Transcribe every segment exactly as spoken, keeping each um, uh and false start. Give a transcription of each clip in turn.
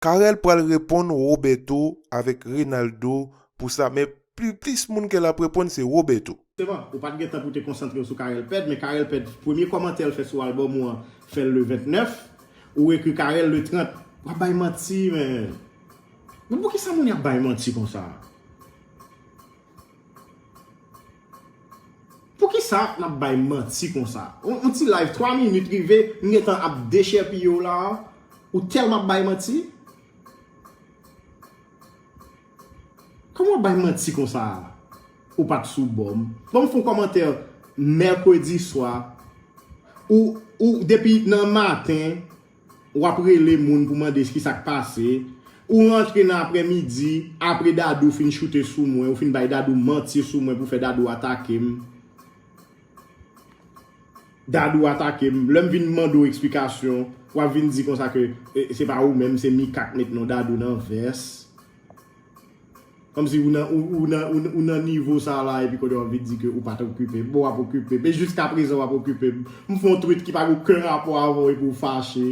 Carel pral reponn Roberto avèk Reynaldo pou sa, men pli, plis moun ke l ap reponn se Roberto. Jisteman, ou pa t gen tan pou te konsantre w sou Carel Pèd, men Carel Pèd, premye kòmantè l fè sou albòm ou an, fè l le vennèf, ou ekri Carel le trant. W ap bay manti, men. Men poukisa moun y ap bay manti konsa? Poukisa n ap bay manti konsa? On, on ti live twa minit rive, m gentan ap dechèpiye w la, ou tèlman ap bay manti? Kòman w ap bay manti konsa? Ou pa t sou bò m. Ban m fè yon kòmantè mèkredi swa. Ou, ou depi nan maten, w ap rele moun pou mande ki sa k pase. Ou rantre nan aprèmidi, apre Dadou fin choute sou mwen, ou fin bay Dadou manti sou mwen pou fè Dadou atake m. Dadou atake m. Lè m vin mande w eksplikasyon, w ap vin di konsa ke, e, se pa ou menm, se Mika k met non Dadou nan vès. Kòmsi ou nan, ou, ou nan, ou, ou nan nivo sa la, epi kounye a w ap vin di ke ou pa t okipe m. Bon, w ap okipe m. E jiskaprezan w ap okipe m. M fè yon tweet ki pa gen okenn rapò avè w epi w fache.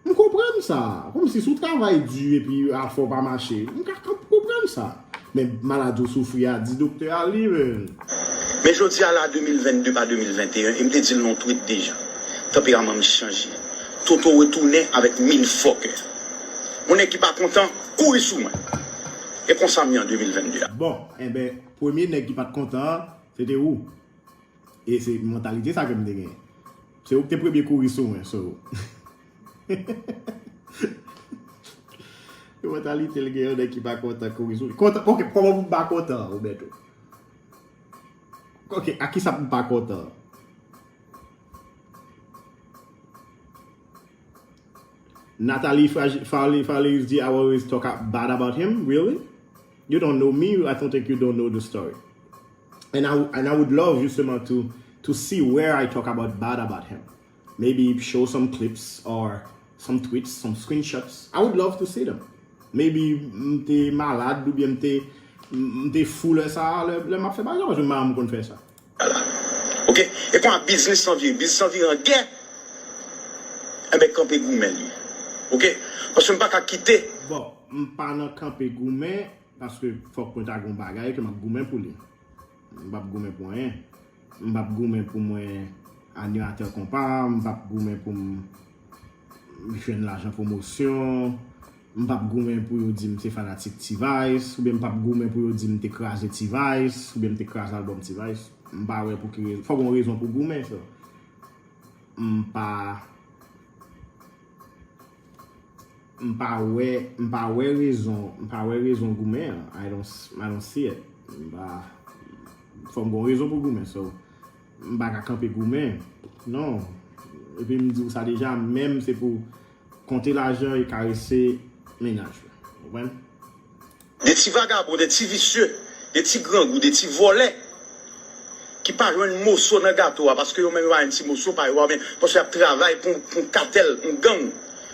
M konprann sa. Kòmsi si w travay di epi afè w pa mache, m ka konp-, konprann sa. Men maladi w soufri a, di doktè a li menm. Men jodi a la, de mil vennde pa de mil venteyen, e m te di l nan yon tweet deja. Tanperaman m chanje. Toto retounen avèk mil fòkè. Yon nèg ki pa kontan, kouri sou mwen. E konsa m ye an de mil vennde a. Bon, enben, premye nèg ki pa t kontan an, se te ou. E se mantalite sa ke m te gen. Se ou ki te premye kouri sou mwen, so. Se mantalite l gen, yon nèg ki pa kontan kouri sou li. Kontan, ok, kòman pou m pa kontan, Roberto? Ok, a kisa pou m pa kontan? Natalie Fragi-, Farley, Farley di, "I always talk a-, bad about him." Really? You don't know me. I don't think you don't know the story. And I, and I would love justement to, to see where I talk about bad about him. Maybe show some clips or some tweets, some screenshots. I would love to see them. Maybe m te malad oubyen m te, m te fou lè sa a, lè, lè m ap fè bagay la, paske m pa janm konn fè sa. Ala. Ok? E konsa biznis lan vire, biznis lan vire an gè. Enben, kanpe goumen li. Ok? Paske m pa ka kite. Bon, m pa nan kanpe goumen, paske fòk mwen ta gon bagay ke m ap goumen pou li. M p ap goumen pou anyen. M p ap goumen pou mwen animatè konpa, m p ap goumen pou m jwenn lajan pwomosyon, m p ap goumen pou yo di m se fanatik T-Vice, oubyen m p ap goumen pou yo di m te kraze T-Vice, oubyen m te kraze albòm T-Vice. M pa wè pou ki rezon. Fòk gon rezon pou goumen, so. M pa, m pa wè, m pa wè rezon, m pa wè rezon goumen an. I don't, I don't see it. M pa, fò m gon rezon pou goumen, so, m pa ka kanpe goumen. Non. Epi m di w sa deja, menm se pou konte lajan e karese mennaj ou. Konprann? De ti vagabon, de ti visye, de ti grangou, de ti vòlè ki pa jwenn moso nan gato a, paske yo menm yo pa jwenn ti moso pa yo a, oubyen paske y ap travay pou, pou yon katèl, yon gang.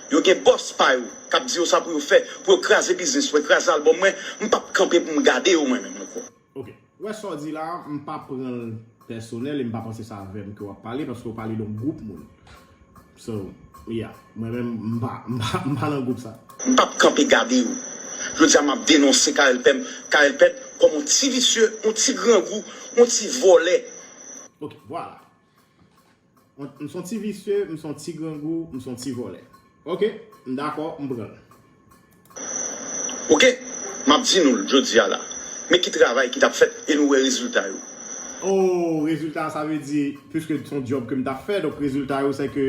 Yo gen bòs pa yo k ap di yo sa pou yo fè, pou yo kraze biznis mwen, kraze albòm mwen. M p ap kanpe pou m gade yo mwen menm ankò. Ok. Ou wè sa w di la, m pa pran l pèsonèl e m pa panse se avè m ke w ap pale, paske w pale de yon gwoup moun. So, yeah, mwen menm, m pa, m pa, m pa nan gwoup sa. M p ap kanpe gade yo. Jodi a, m ap denonse Carel Pèd, Carel Pèd kòm yon ti visye, yon ti grangou, yon ti vòlè. Ok, vwala. M se yon ti visye, m se yon ti grangou, m se yon ti vòlè. Ok, m dakò, m pran l. Ok, m ap di nou l jodi a la. Men ki travay ki t ap fèt e nou wè rezilta yo. Oh, rezilta sa vle di, piske se yon djòb ke m t ap fè, donk rezilta yo se ke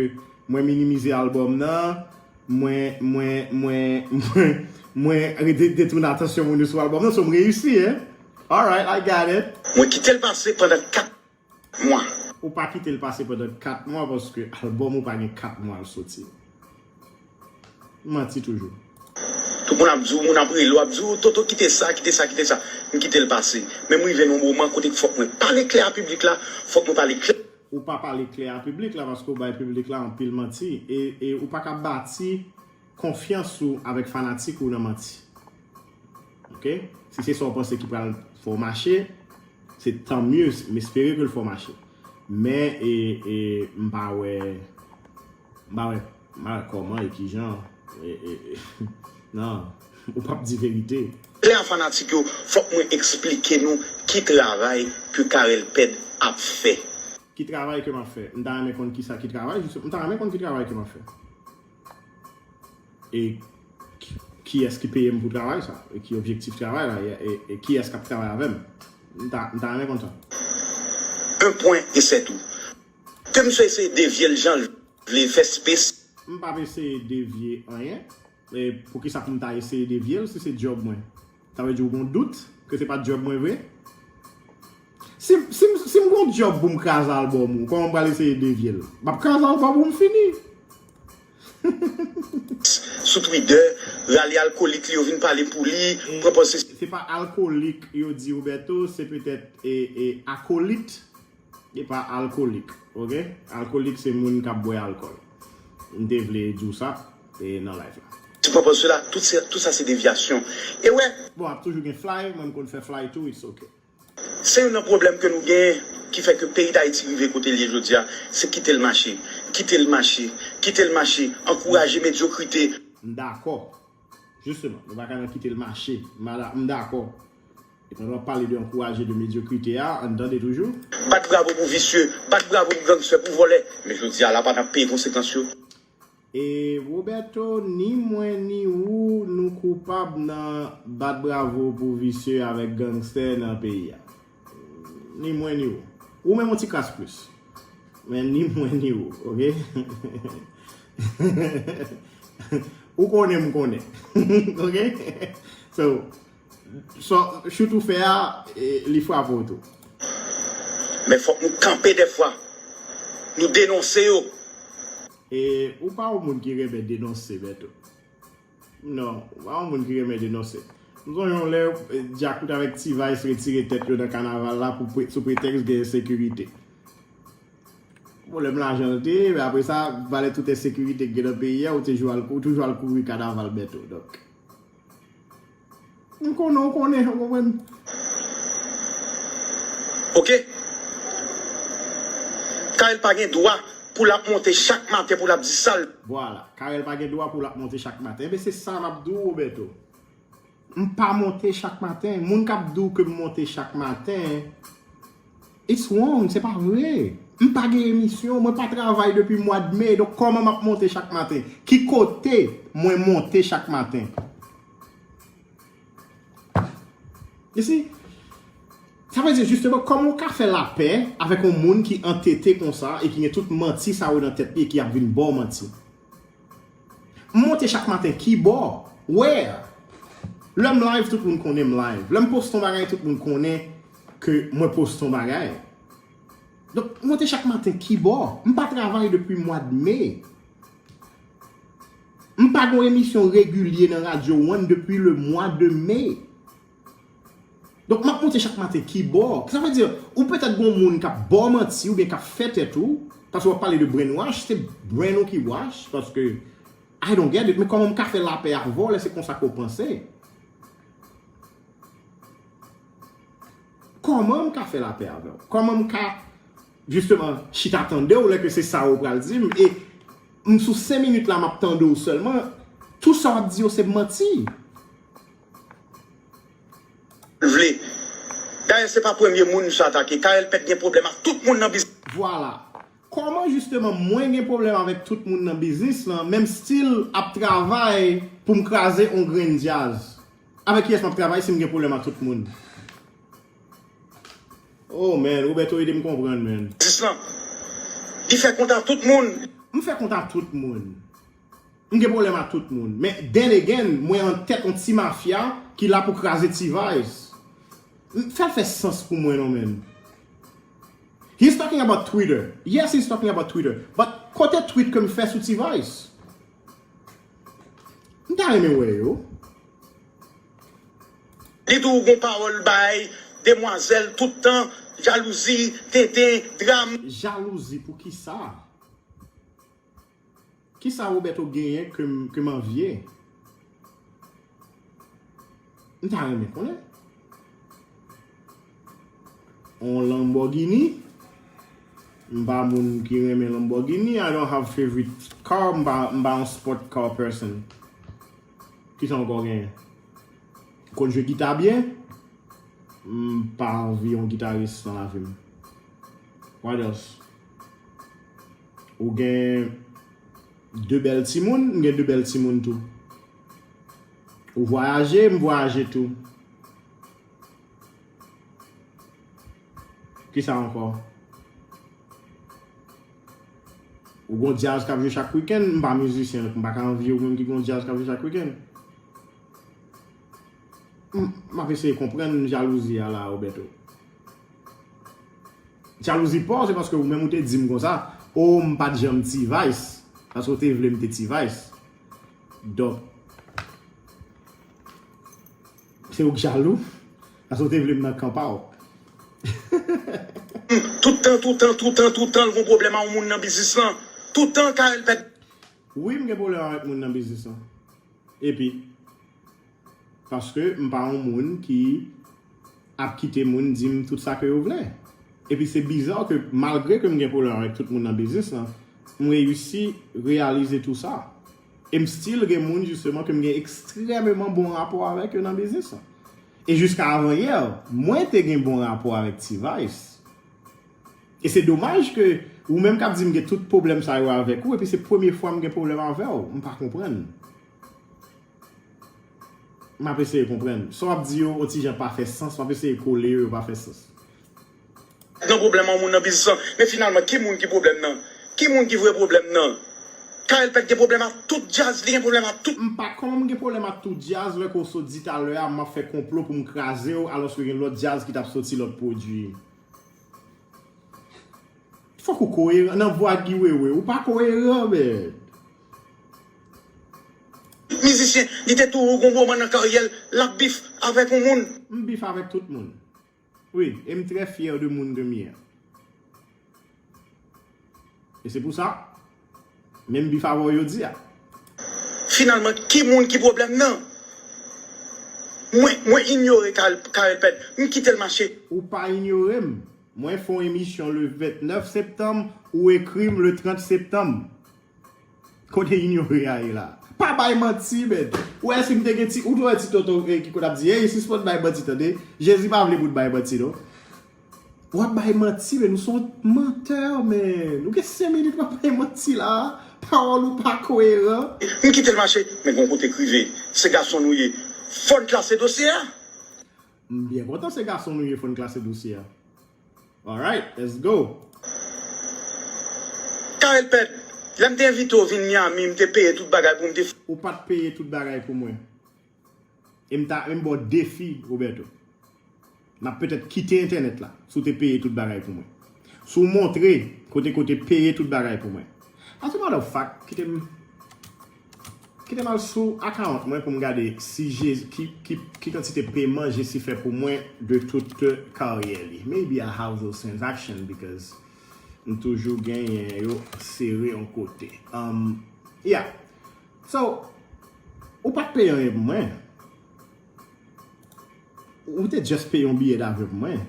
mwen minimize albòm nan, mwen, mwen, mwen, mwen, mwen de-, detoune atansyon moun yo sou albòm nan, so m reyisi, hein? Alright, I got it. Mwen kite l pase pandan kat mwa. Ou pa kite l pase pandan kat mwa paske albòm ou pa gen kat mwa l soti. Manti toujou. Tout moun ap di w, moun ap rele w, ap di w, "Toto, kite sa, kite sa, kite sa." M kite l pase. Men m rive nan yon moman kote fòk mwen pale klè a piblik la, fòk mwen pale klè. Ou pa pale klè a piblik la paske ou bay piblik la anpil manti. E, e ou pa ka bati konfyans ou avèk fanatik ou nan manti. Ok? Si se sa w panse ki pral fè w mache, se tan mye, m espere ke l fè w mache. Men, e, e, m pa wè, m pa wè, m pa wè kòman e kijan E, e, e, non, ou p ap di verite. Klè a fanatik yo, fòk mwen eksplike nou ki travay ke Carel Pèd ap fè. Ki travay ke m ap fè? M ta renmen konn ki sa ki travay, jis, m ta renmen konn ki travay ke m ap fè. E ki, kiyès ki peye m pou travay sa? E ki objektif travay la? E, e, e kiyès k ap travay avè m? M ta, m ta renmen konn sa. Un point et c'est tout. Ke misye eseye devye l jan l vle, fè space. M p ap eseye devye anyen. E poukisa pou m ta eseye devye l si se djòb mwen? Sa vle di ou gon dout ke se pa djòb mwen vre? Si, si, si m gon djòb pou m kraze albòm ou, kòman m pral eseye devye l? M ap kraze albòm ou, m fini. Sou Twitter, rale alkolik li yo vin pale pou li, pran pòz se. Se pa alkolik yo di Roberto, se petèt e, e akolit, e pa alkolik, oke? Alkolik se moun k ap bwè alkòl. M te vle di w sa e nan live la. Tu proposes cela, tout, se, tout sa se devyasyon. E wè. Bon, ap toujou gen fly, mwen m konn fè fly tou, it's ok. Se youn nan pwoblèm ke nou genyen ki fè ke peyi Dayiti rive kote l ye jodi a, se kite l mache, kite l mache, kite l mache, ankouraje medyokrite. M dakò. Jisteman, nou pa ka nan kite l mache. M dakò. E pandan w ap pale de ankouraje de medyokrite a, ann tande toujou. Bat bravo pou visye, bat bravo pou gangstè, pou vòlè. Men jodi a la, pa n ap peye konsekans yo. E Roberto, ni mwen ni ou, nou koupab nan bat bravo pou visye avèk gangstè nan peyi a. Ni mwen ni ou. Ou menm yon ti kras plis. Men ni mwen ni ou, oke? Ou konnen m konnen. Oke? So, so, chout ou fè a, e, li frape w tou. Men fòk nou kanpe dèfwa. Nou denonse yo. E ou pa yon moun ki renmen denonse, Bèto. Non, ou pa yon moun ki renmen denonse. M sonje yon lè, e, Djakout avèk T-Vice retire tèt yo nan kanaval la pou pre-, sou pretèks gen ensekirite. Pwoblèm lajan l te ye, men apre sa, valè tout ensekirite ki gen nan peyi a, ou te jou al, ou toujou al kouvri kanaval Bèto. Donk, m konnen, ou konnen, ou konprann? Oke. Carel pa gen dwa pou l ap monte chak maten pou l ap di sa l. Vwala. Carel pa gen dwa pou l ap monte chak maten. Enben, se sa m ap di w, Roberto. M pa monte chak maten. Moun k ap di w ke m monte chak maten, it's wrong, se pa vre. M pa gen emisyon, mwen pa travay depi mwa de me, donk kòman m ap monte chak maten? Ki kote mwen monte chak maten? You see? Sa vle di, jisteman, kòman w ka fè lapè avèk yon moun ki antete konsa e ki gen tout manti sa yo nan tèt li e ki ap vin ba w manti? M monte chak maten kibò? Where? Lè m live, tout moun konnen m live. Lè m poste yon bagay, tout moun konnen ke mwen poste yon bagay. Donk, m monte chak maten kibò? M pa travay depi mwa de me. M pa gen yon emisyon regilye nan Radyo One depi le mwa de me. Donk, m ap monte chak maten kibò? Sa vle di, ou petèt gen yon moun k ap ba w manti oubyen k ap fè tèt ou, paske w ap pale de brainwash, se brain ou ki wash, paske I don't get it, men kòman m ka fè lapè avè w lè se konsa ke w panse? Kòman m ka fè lapè avè w? Kòman m ka, jisteman, chita tande w lè ke se sa ou pral di m? E m sou senk minit la, m ap tande w sèlman, tout sa w ap di yo se manti. Vle. Dayè, se pa premye moun misye atake. Carel Pèt gen pwoblèm ak tout moun nan biznis. Vwala. Kòman jisteman mwen gen pwoblèm avèk tout moun nan biznis lan, men m still ap travay pou m kraze on grenn djaz? Avèk kiyès m ap travay si m gen pwoblèm ak tout moun? Oh man, Roberto, ede m konprann, man. Biznis lan. Li fè kont a tout moun. M fè kont a tout moun. M gen pwoblèm ak tout moun. Men, then again, mwen an tèt yon ti mafya ki la pou kraze T-Vice. M, fè l fè sans pou mwen non, man. He's talking about Twitter. Yes, he's talking about Twitter. But kote tweet ke m fè sou T-Vice? M ta renmen wè yo. Li di w gon pawòl bay demwazèl tout tan, jalouzi, tenten, dram. Jalouzi pou kisa? Kisa Roberto genyen ke m, ke m anvye? M ta renmen konnen. On Lamborghini? M pa moun ki renmen Lamborghini. I don't have favorite car. M pa, m pa yon sport car person. Kisa ankò w genyen? Ou konn jwe gita byen? M pa anvi yon gitaris nan lavi m. What else? Ou gen de bèl timoun? M gen de bèl timoun tou. Ou vwayaje? M vwayaje tou. Kisa ankò? Ou gon djaz k ap jwe chak wikenn? M pa mizisyen, donk m pa ka anvi ou menm ki gon djaz k ap jwe chak wikenn. M, m ap eseye konprann jalouzi a la, Roberto. Jalouzi pa w, se paske ou menm ou te di m konsa, o, m pa t janm T-Vice, paske w te vle m te T-Vice. Donk, se ou k jalou, paske w te vle m nan kan pa w. Tout tan, tout tan, tout tan, tout tan, l gon pwoblèm a yon moun nan biznis lan. Tout tan, Carel pèd. Wi, m gen pwoblèm avèk moun nan biznis lan. Epi, paske m pa yon moun ki ap kite moun di m tout sa ke yo vle. Epi se biza ke malgre ke m gen pwoblèm avèk tout moun nan biznis lan, m reyisi reyalize tou sa. E m still gen moun jisteman ke m gen ekstrèmeman bon rapò avèk yo nan biznis lan. E jiska avanyè, mwen te gen bon rapò avèk T-Vice. E se domaj ke ou menm k ap di m gen tout pwoblèm sa yo avèk ou, epi se premye fwa m gen pwoblèm avè w, m pa konprann. M ap eseye konprann. Sa w ap di yo, yon ti jan pa fè sans, m ap eseye kole yo, yo pa fè sans. Nan pwoblèm an moun nan biznis lan. Men finalman, ki moun ki pwoblèm nan? Ki moun ki vre pwoblèm nan? Carel pèd gen pwoblèm ak tout djaz, li gen pwoblèm ak tout. M pa, kòman m gen pwoblèm ak tout djaz, lè ke w sot di talè a, m ap fè konplo pou m kraze w, alòske gen lòt djaz ki t ap soti, lòt pwodui. Fòk ou koyeran nan vwa Guy Wewe. Ou pa koyeran, man. Mizisyen, li te tou gon moman nan karyè l, l ap bif avèk yon moun. M bif avèk tout moun. Wi, e m trè fyè de moun ke m ye. E se pou sa, men m bif avè w jodi a. Finalman, ki moun ki pwoblèm nan? Mwen, mwen inyore Carel, Carel pèd. M kite l mache. Ou pa inyore m. Mwen fè yon emisyon le vennèf septanm, ou ekri m le trant septanm. Kote inyore a ye la? Pa bay manti, man. Ou wè si m te gen ti, ou t wè ti tonton, eh, ki konn ap di, "Ey, sispann bay manti, tande. Jezi pa vle pou n bay manti, non." W ap bay manti, man. Ou se yon mantè, man. Ou gen senk minit w ap bay manti la. Pawòl ou pa koyeran. M kite l mache, men gon kote k rive. Se gason nou ye. Fò n klase dosye a. M byen kontan se gason nou ye, fò n klase dosye a. Alright, let's go. Carel pèd, lè m te envite w vin Miami, m te peye tout bagay pou m te. Ou pa t peye tout bagay pou mwen. E m ta, e m ba w defi, Roberto. M ap petèt kite entènèt la, si w te peye tout bagay pou mwen. Si w montre kote kote peye tout bagay pou mwen. As a matter of fact, kite m, kite m al sou account mwen pou m gade si Jezi, ki, ki, ki kantite peman Jezi fè pou mwen de tout karyè li. Maybe I have those transactions because m toujou genyen yo sere yon kote. Um, yeah. So, ou pa t peye anyen pou mwen. Ou te just peye yon biyè davyon pou mwen.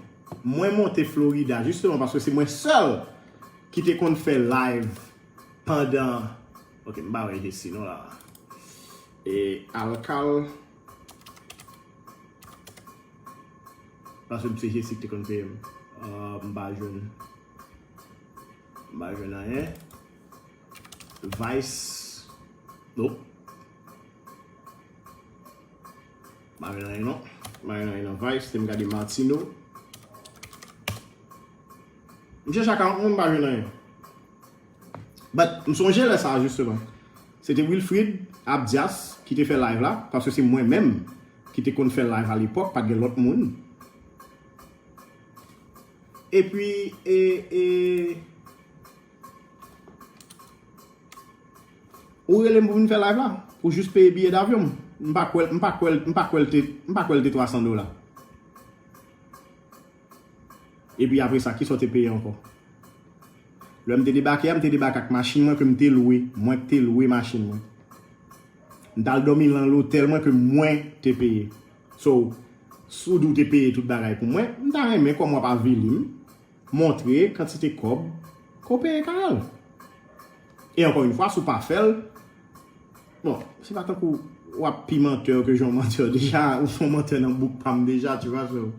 Mwen monte Florida, jisteman, paske se mwen sèl ki te konn fè live pandan, ok, m pa wè Jesi non la. E Alkal, paske m se Jesi ki te konn peye m. Ah, m pa jwenn. M pa jwenn anyen. Vice. Nope. M pa jwenn anyen non. M pa jwenn anyen nan Vice. Te m gade Martino. M chèche ak yon moun, m pa jwenn anyen. But m sonje lè sa a, jisteman. Se te Wilfrid Abdias ki te fè live la, paske se mwen menm ki te konn fè live alepòk, pa t gen lòt moun. Epi, e, e, ou rele m pou vin fè live la, pou jis peye biyè davyon m. M pa kwè, m pa kwè, m pa kwè l te, m pa kwè l te twa san dola. Epi apre sa, kisa w te peye ankò? Lè m te debake a, m te debake ak machin mwen ke m te lwe. Mwen k te lwe machin mwen. M t al dòmi nan lotèl mwen ke mwen te peye. So, si w di w te peye tout bagay pou mwen, m ta renmen kòm w ap avili m, montre kantite kòb ke w peye Carel. E ankò yon fwa, si w pa fè l, bon, se pa tankou, w ap pi mantè ke jan w mantè deja, ou fè w mantè nan bouk pa m deja, tu vois, so,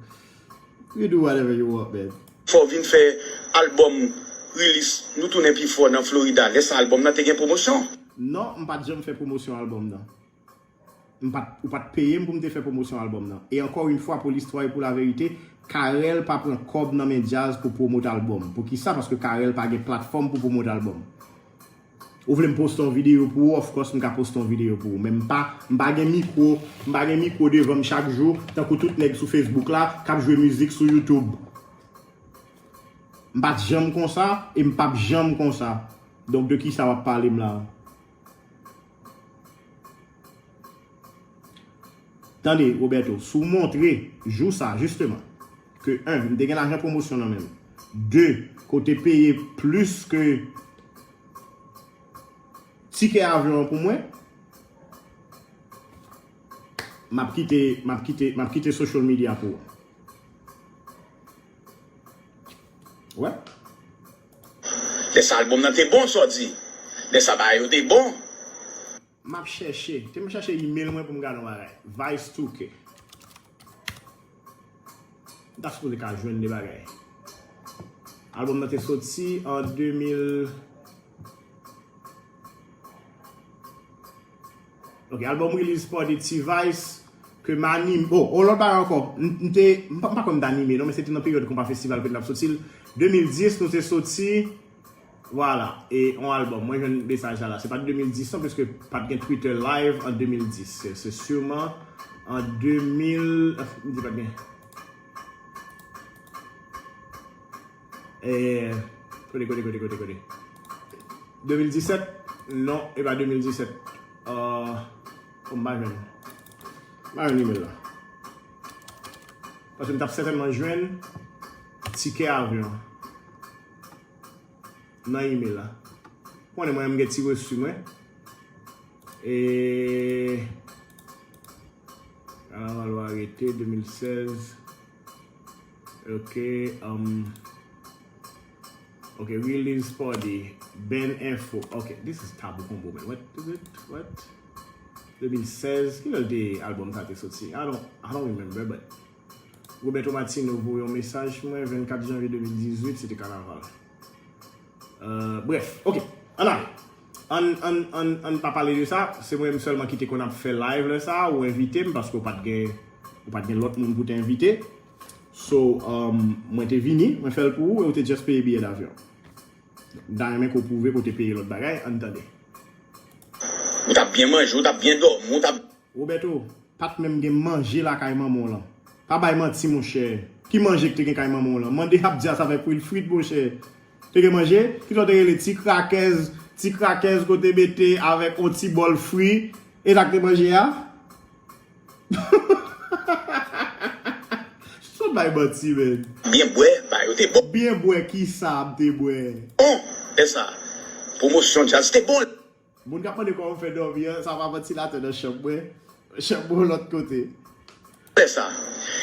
you do whatever you want, man. Fò w vin fè albòm release, nou tounen pi fò nan Florida. Lè sa albòm nan te gen pwomosyon. Non, m pa t janm fè pwomosyon albòm nan. M pa t, ou pa t peye m pou m te fè pwomosyon albòm nan. E encore une fois, pour l'histoire et pour la vérité, Carel pa pran kòb nan men djaz pou pwomot albòm. Poukisa? Paske Carel pa gen platfòm pou pwomot albòm. Ou vle m poste yon videyo pou ou, of course m ka poste yon videyo pou ou. Men m pa, m pa gen mikwo, m pa gen mikwo devan m chak jou, tankou tout nèg sou Facebook la, k ap jwe mizik sou YouTube. M pa t janm konsa, e m p ap janm konsa. Donk de kisa w ap pale m la? Tande, Roberto, si w montre, jou sa, jisteman, ke, en, m te gen lajan pwomosyon nan men m. De, ke w te peye plis ke tikè avyon an pou mwen, m ap kite, m ap kite, m ap kite social media pou ou. Wè. Lè sa albòm nan te bon, sa w di. Lè sa bagay yo te bon. M ap chèche. Te m chèche email mwen pou m gade yon bagay. Vice two K. M ta sipoze ka jwenn de bagay. Albòm nan te soti an de mil. Ok, albòm release party T-Vice ke m anime. Oh, oh, lòt bagay ankò. M, m te, m pa, m pa kwè m t anime, non, men se te nan peryòd Konpa Festival ke n t ap soti l. De mil dis, nou te soti. Vwala, e yon albòm. Mwen jwenn mesaj la la. Se pa t de mil dis non, piske pa t gen Twitter live an de mil dis. Se, se sûrement an de mil, ah, m di pa t gen. E, kote, kote, kote, kote, kote? De mil disèt? Non, e pa de mil disèt. Euh, oh, m pa jwenn. M pa jwenn email la. Paske m t ap sètènman jwenn tikè avyon nan email la. Konnen mwen, m gen ti resi mwen. E kanaval ou arete de mil sèz. Ok, um, ok, release party, band info. Ok, this is Tabou Combo, man. What is it? What? De mil sèz, ki lè l te albòm sa te soti? I don't, I don't remember, but Roberto Martino voye yon mesaj pou mwen vennkat janvye de mil dizuit, se te kanaval. Euh, bref, ok, ann ale. Ann, ann, ann, ann pa pale de sa. Se mwen menm sèlman ki te konn ap fè live lè sa a, ou envite m paske ou pa t gen, ou pa t gen lòt moun pou te envite. So, um, mwen te vini, mwen fè l pou ou e ou te just peye biyè davyon. M ta renmen ke w pwouve ke w te peye lòt bagay, ann tande. Ou t ap byen manje, ou t ap byen dòmi, ou t ap Roberto, pa t menm gen manje lakay manman w lan. Pa bay manti, monchè. Ki manje ki te gen kay manman w lan? Mande Abdias avèk Wilfrid, monchè. Te gen manje? Kisa w te rele? Ti krakèz, ti krakèz ke w te mete avèk yon ti bòl fri. E sa k te manje a? Sot bay manti, men. Byen bwè, ba yo te bon. Byen bwè, kisa m te bwè? Bon, e sa. Pwomosyon djaz te bon. Moun k ap mande kòman m fè dòmi an, sa pa vantilatè nan chanm mwen. Chanm mwen lòt kote. Fè sa.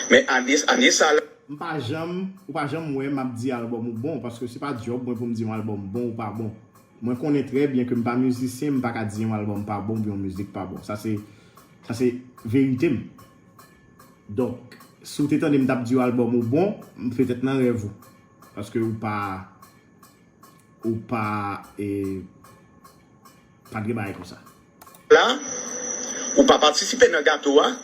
Men ane, ane sa la. M pa janm, ou pa janm wè m ap di albòm ou bon, paske se pa djòb mwen pou m di yon albòm bon ou pa bon. Mwen konnen trè byen ke m pa mizisyen, m pa ka di yon albòm pa bon oubyen yon mizik pa bon. Sa se, sa se verite m. Donk, si w te tande m t ap di yon albòm ou bon, m petèt nan rèv ou. Paske ou pa, ou pa, e, pa t gen bagay konsa. La, ou pa patisipe nan gato a?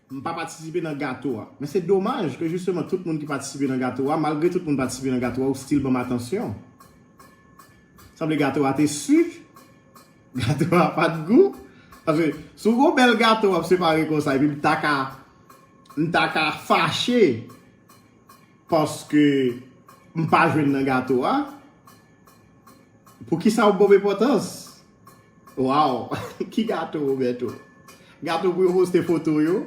M pa patisipe nan gato a. Men se domaj ke jisteman tout moun ki patisipe nan gato a, malgre tout moun patisipe nan gato a, ou still ban m atansyon. Sanble gato a te su. Gato a pa t gou. Paske si w gon bèl gato w ap separe konsa, epi m ta ka, m ta ka fache paske m pa jwenn nan gato a, poukisa w ban m enpòtans? Waw! Ki gato, Roberto? Gato pou yo poste foto yo?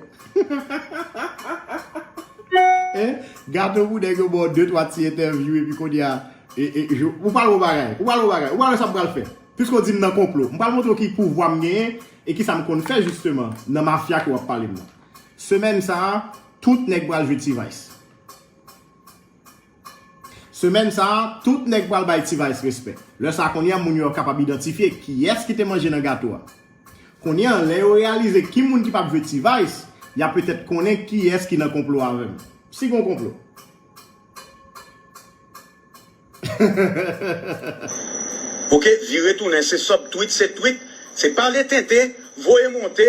Hein? Gato pou nèg yo ba w de twa ti entèvyou epi kounye a, e, e, ou pral wè bagay, ou pral wè bagay, ou pral wè sa m pral fè. Piske w di m nan konplo, m pral montre w ki pouvwa m genyen e kisa m konn fè jisteman nan mafya ke w ap pale m nan. Semèn sa a, tout nèg pral jwe T-Vice. Semèn sa a, tout nèg pral bay T-Vice respè. Lè sa a, kounye a, moun yo kapab idantifye kiyès ki te manje nan gato a. Kounye a, lè yo reyalize ki moun ki p ap jwe T-Vice, y a petèt konnen kiyès ki nan konplo avè m. Si gon konplo. Ok, vire tounen, se sub tweet, se tweet, se pale tenten, voye monte.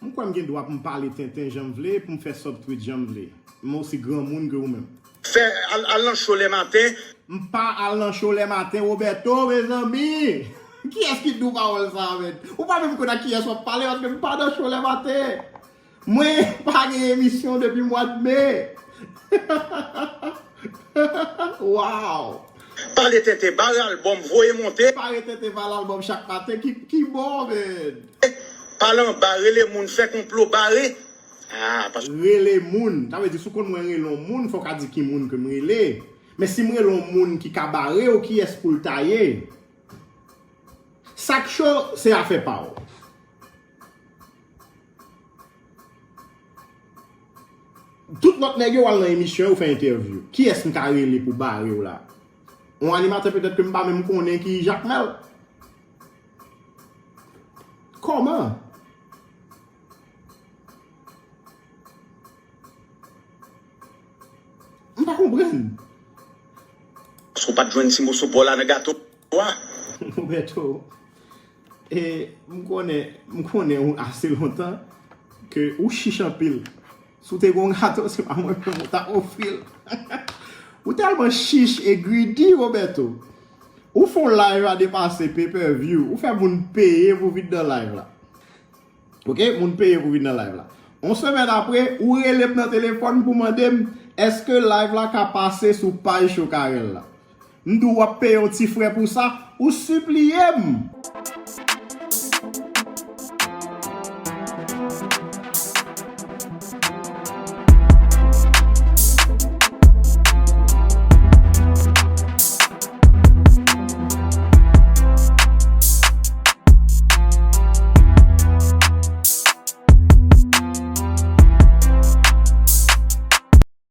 M kwè m gen dwa pou m pale tenten jan m vle, pou m fè sub tweet jan m vle. M osi granmoun ke ou menm. Fè al, al nan show lè maten. M pa al nan show lè maten, Roberto, mezanmi! Kiyès ki di w pawòl sa a, menn? Ou pa menm konn ak kiyès w ap pale, paske m pa nan show lè maten. Mwen pa gen emisyon depi mwa de me. Wow! Pale tenten, bare albòm, voye monte. Pale tenten, bare albòm chak maten, ki, ki bon, menn. Pale anba, rele moun, fè konplo, bare. Ah, pas... Rele moun. Sa vle di, si w konn mwen rele yon moun, fò w ka di ki moun ke m rele. Men si m rele yon moun ki ka bare w, kiyès pou l ta ye? Sa k cho, se afè pa w. Tout lòt nèg yo al nan emisyon yo fè entèvyou. Kiyès m ka rele pou bare w la? Yon animatè petèt ke m pa menm konnen ki Jakmèl. Kòman? M pa konprann. Paske w pa t jwenn ti moso pa w la nan gato a. Roberto, e, m konnen, m konnen ou ase lontan ke ou chich anpil. Si w te gen yon gato, se pa mwen menm ou ta ofri l. Ou tèlman chich e greedy, Roberto. Ou fè yon live la depase pay per view. Ou fè moun peye pou vin nan live la. Ok, moun peye pou vin nan live la. Yon semèn apre, ou rele m nan telefòn pou mande m èske live la ka pase sou paj Chokarèl la. M di w w ap peye yon ti frè pou sa, ou sipliye m.